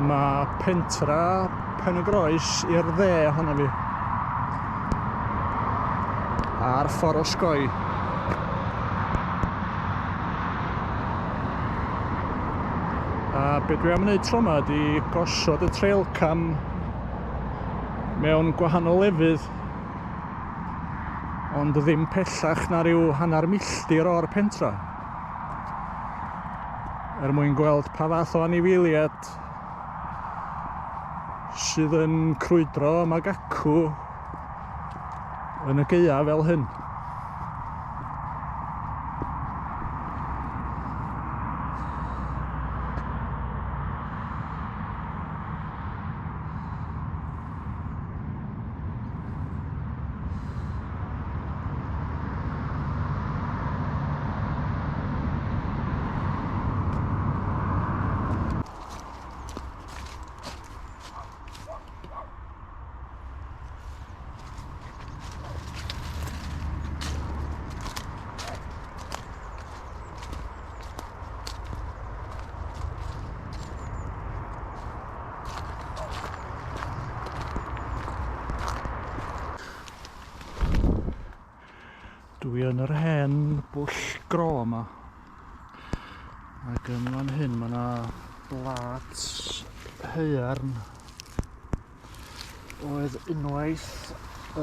Mae pentra Pen y Groes i'r dde ohono fi. A'r ffordd osgoi. A be dwi am wneud tro yma ydy gosod y trail cam mewn gwahanol lefydd ond ddim pellach na rhyw hanner milltir o'r pentra er mwyn gweld pa fath o anifeiliaid sydd yn crwydro yma gacw yn y gaeaf fel hyn. Dwi yn yr hen bwll gro yma. Ac yn fan hyn mae yna blat haearn oedd unwaith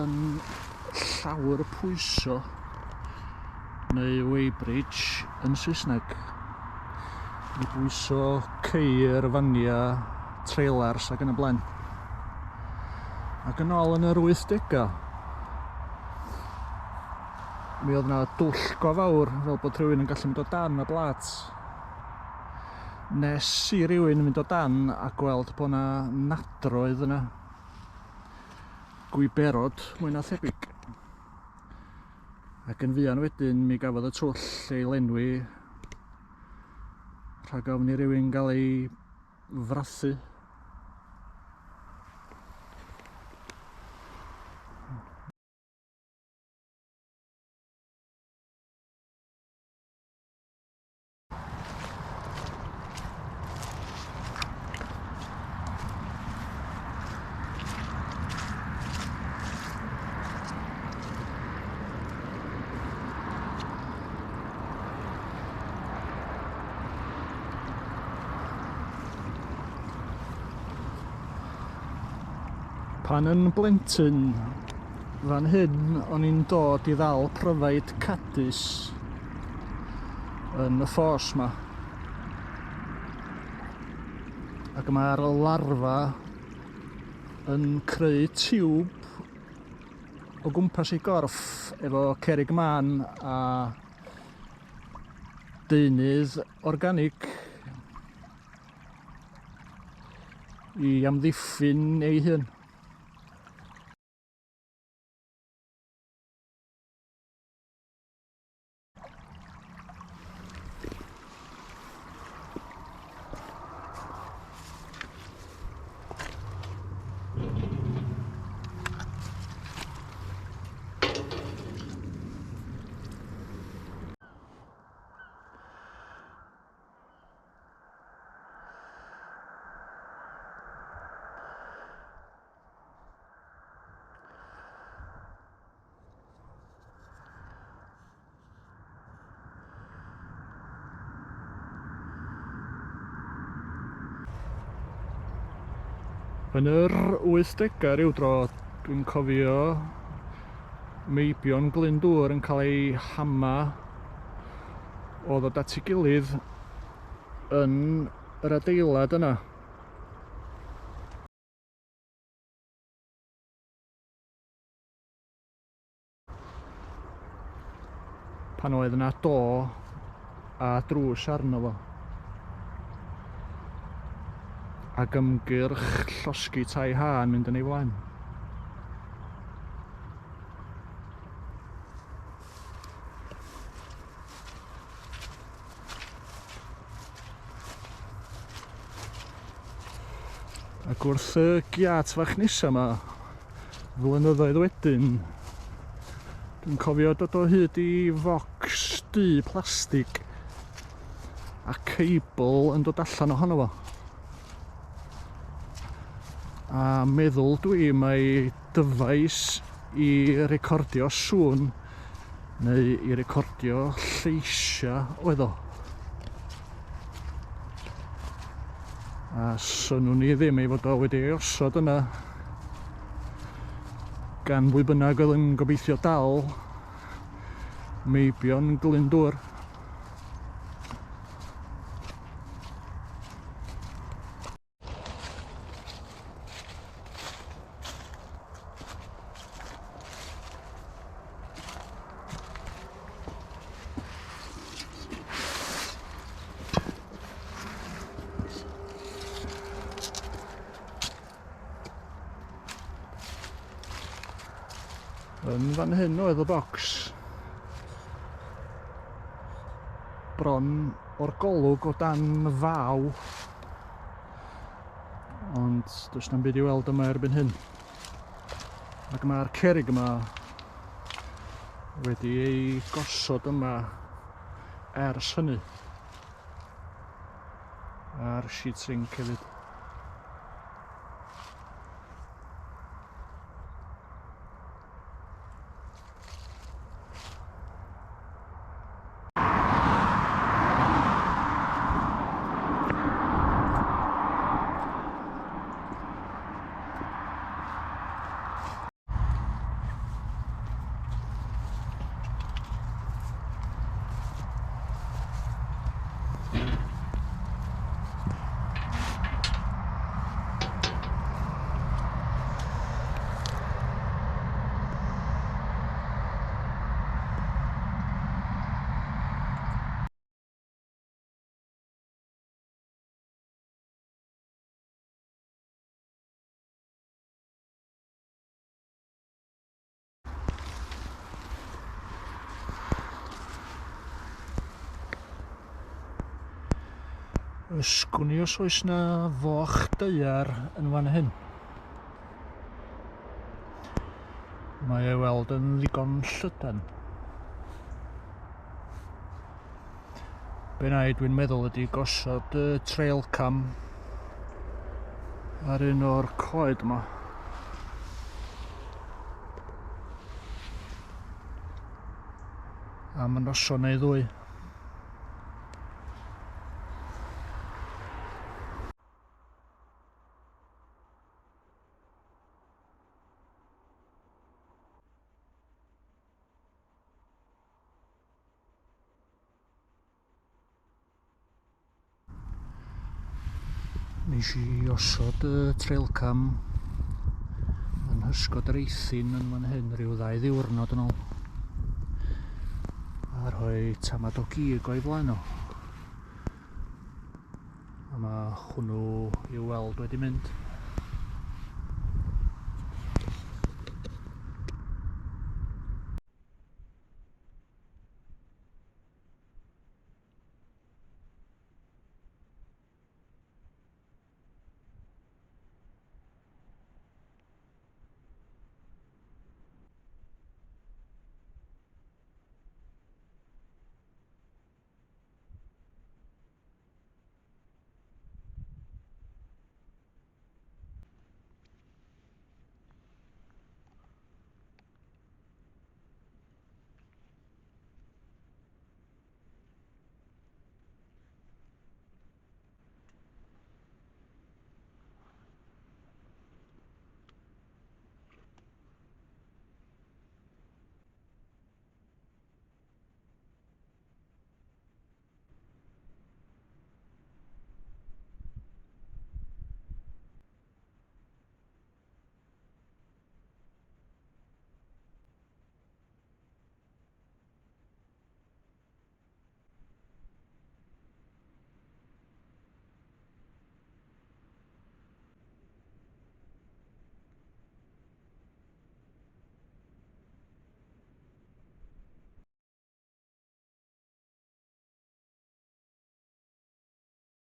yn llawr pwyso neu weighbridge yn Saesneg i bwyso ceir, faniau, trailers ac yn y blaen. Ac yn ôl yn yr 80au, mi oedd yna dwll go fawr fel bod rhywun yn gallu mynd o dan y blat. Nes i rywun fynd o dan a gweld bod yna nadroedd yna. Gwiberod, mwy na thebyg. Ac yn fuan wedyn mi gafodd y twll ei lenwi rhag ofn i rywun gael ei frathu. Pan yn blentyn, fan hyn o'n i'n dod i ddal pryfaid cadis yn y ffos ma. Ac mae'r larfa yn creu tiwb o gwmpas ei gorff efo cerrig mân a deunydd organig i amddiffyn ei hun. Yn yr 80au rhyw dro, dwi'n cofio meibion Glyndŵr yn cael eu hama o ddod at ei gilydd yn yr adeilad yna. Pan oedd yna do a drws arno fo. Ac ymgyrch llosgi tai ha yn mynd yn ei flaen. Ac wrth y giât fach nesa 'ma, flynyddoedd wedyn, dwi'n cofio dod o hyd i focs du plastig a cable yn dod allan ohono fo. A meddwl dwi mai dyfais i recordio sŵn neu i recordio lleisiau oedd o. A synnwn i ddim ei fod o wedi ei osod yna gan bwy bynnag oedd yn gobeithio dal meibion Glyndŵr. Yn fan hyn oedd y bocs. Bron o'r golwg o dan faw. Ond does na'm byd i weld yma erbyn hyn. Ac mae'r cerrig yma wedi ei gosod yma ers hynny. A'r sheet zinc hefyd. Ysgwn i os oes na foch daear yn fan hyn. Mae ei weld yn ddigon llydan. Be na i dwi'n meddwl ydy gosod y trail cam ar un o'r coed yma. Am y noson neu ddwy. Nes i osod y trail cam yn hysgod yr eithin yn fan hyn rhyw ddau ddiwrnod yn ôl. A rhoi tamad o gig o'i flaen o. A mae hwnnw i'w weld wedi mynd.